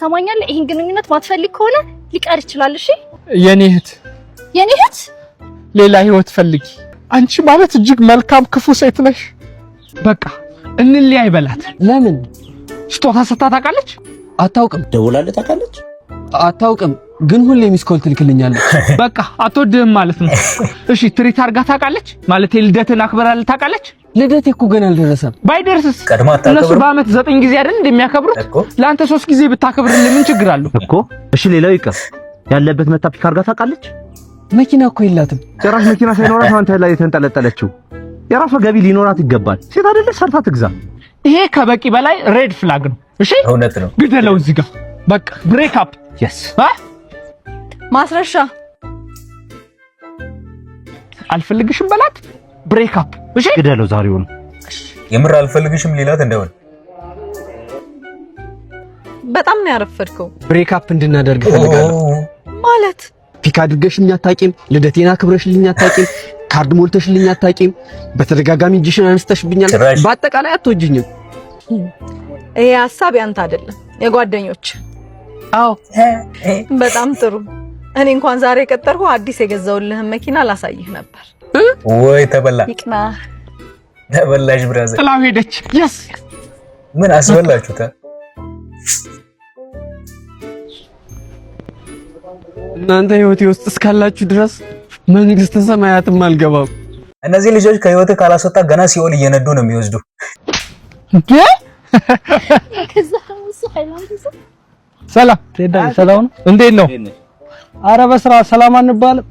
ትሰማኛለህ? ይህን ግንኙነት ማትፈልግ ከሆነ ሊቀር ይችላል። እሺ? የኔ እህት፣ የኔ እህት፣ ሌላ ህይወት ፈልጊ። አንቺ ማለት እጅግ መልካም ክፉ ሴት ነሽ። በቃ እንለያይ በላት። ለምን? ስጦታ ሰጥታ ታውቃለች? አታውቅም። ደውላልህ ታውቃለች? አታውቅም፣ ግን ሁሌ missed call ትልክልኛለች። በቃ አትወድህም ማለት ነው። እሺ፣ treat አድርጋ ታውቃለች? ማለት ልደትን አክብራልህ ታውቃለች? ልደቴ እኮ ገና አልደረሰም። ባይደርስስ? ቀድማ እነሱ አታከብርም? በአመት 9 ጊዜ አይደል እንደሚያከብሩት? እኮ። ለአንተ 3 ጊዜ ብታከብርልህ ምን ችግር አለው? እኮ። እሺ፣ ሌላው ይቅር፣ ያለበት መታ pick አድርጋ ታውቃለች? መኪና እኮ የላትም። ጭራሽ መኪና ሳይኖራት አንተ ላይ የተንጠለጠለችው። የራሷ ገቢ ሊኖራት ይገባል። ሴት አይደለ? ሰርታ ትግዛ። ይሄ ከበቂ በላይ red flag ነው። እሺ? እውነት ነው። ግደለው እዚህ ጋር፣ በቃ break up። Yes. ማስረሻ። አልፈልግሽም በላት፣ break up። እሺ? ግደለው ዛሬውን። የምር አልፈልግሽም ሊላት እንደሆነ። በጣም ነው ያረፈድከው። Break up እንድናደርግ እፈልጋለሁ። ማለት? Pick አድርገሽልኝ አታውቂም። ልደቴን አክብረሽልኝ አታውቂም። ካርድ ሞልተሽልኝ አታውቂም። በተደጋጋሚ እጅሽን አንስተሽብኛል። ጭራሽ። በአጠቃላይ አትወጂኝም። ይሄ ሀሳብ ያንተ አይደለም፣ የጓደኞች። አዎ። በጣም ጥሩ። እኔ እንኳን ዛሬ የቀጠርኩ አዲስ የገዛውልህን መኪና ላሳይህ ነበር። ወይ ተበላ። ይቅና። ተበላሽ brother። ጥላው ሄደች። Yes. ምን አስበላችሁታ? እናንተ ህይወቴ ውስጥ እስካላችሁ ድረስ መንግስተ ሰማያትም አልገባም። እነዚህ ልጆች ከህይወት ካላስወጣ ገና ሲኦል እየነዱ ነው የሚወስዱ። እንዴ! ከዛ ደግሞ እሱ ሃይላንድ ይዞ። ሰላም። ቴዳይ፣ ሰላም ነው? እንዴት ነው? አረ በስራ ሰላም አንባልም።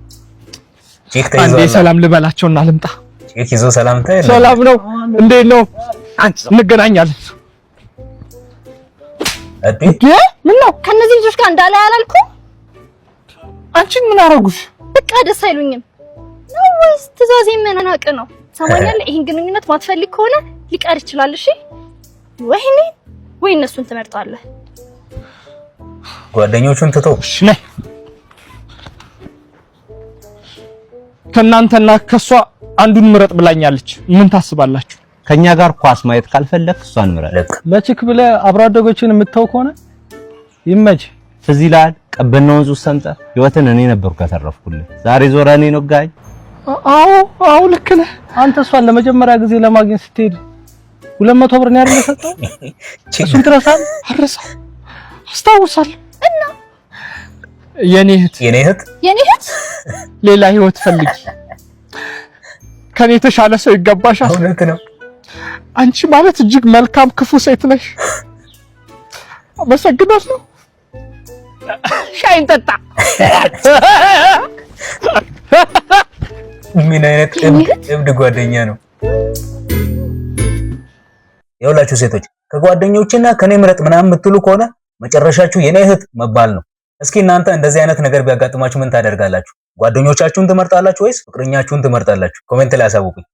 Chick አንዴ ተይዟል። ሰላም ልበላቸውና ልምጣ። Chick ይዞ ሰላምታ የለም። ሰላም ነው? እንዴት ነው? እንገናኛለን። እዴ! እንዴ፣ ምን ነው? ከነዚህ ልጆች ጋር እንዳላይ አላልኩም? አንቺን ምን አረጉሽ? በቃ ደስ አይሉኝም ነው ወይስ ትእዛዜ መናቅ ነው? ትሰማኛለህ? ይህን ግንኙነት ማትፈልግ ከሆነ ሊቀር ይችላል። እሺ? ወይ እኔን ወይ እነሱን ትመርጣለህ። ጓደኞቹን ትቶ። እሺ፣ ነይ። ከእናንተና ከሷ አንዱን ምረጥ ብላኛለች። ምን ታስባላችሁ? ከኛ ጋር ኳስ ማየት ካልፈለክ እሷን ምረጥ። ልክ። ለ chick ብለህ አብሮ አደጎችን የምትተው ከሆነ ይመች። ትዝ ይልሃል ቀበና ወንዝ ውስጥ ሰምጠህ ህይወትን እኔ ነበርኩ ያተረፍኩልህ። ዛሬ ዞረህ እኔን ወጋኝ። አዎ፣ ልክ ነህ። አንተ እሷን ለመጀመሪያ ጊዜ ለማግኘት ስትሄድ 200 ብር ነው አይደል የሰጠው? እሱን ትረሳለህ? አረሳው፣ አስታውሳለሁ። እና የኔ እህት፣ የኔ እህት፣ የኔ እህት፣ ሌላ ህይወት ፈልጊ። ከኔ የተሻለ ሰው ይገባሻል። እውነት ነው። አንቺ ማለት እጅግ መልካም ክፉ ሴት ነሽ። አመሰግናለሁ። ሻይን ጠጣ። ምን አይነት እብድ እብድ ጓደኛ ነው? የሁላችሁ ሴቶች ከጓደኞችና ከኔ ምረጥ ምናምን የምትሉ ከሆነ መጨረሻችሁ የኔ እህት መባል ነው። እስኪ እናንተ እንደዚህ አይነት ነገር ቢያጋጥማችሁ ምን ታደርጋላችሁ? ጓደኞቻችሁን ትመርጣላችሁ ወይስ ፍቅረኛችሁን ትመርጣላችሁ? Comment ላይ አሳውቁኝ።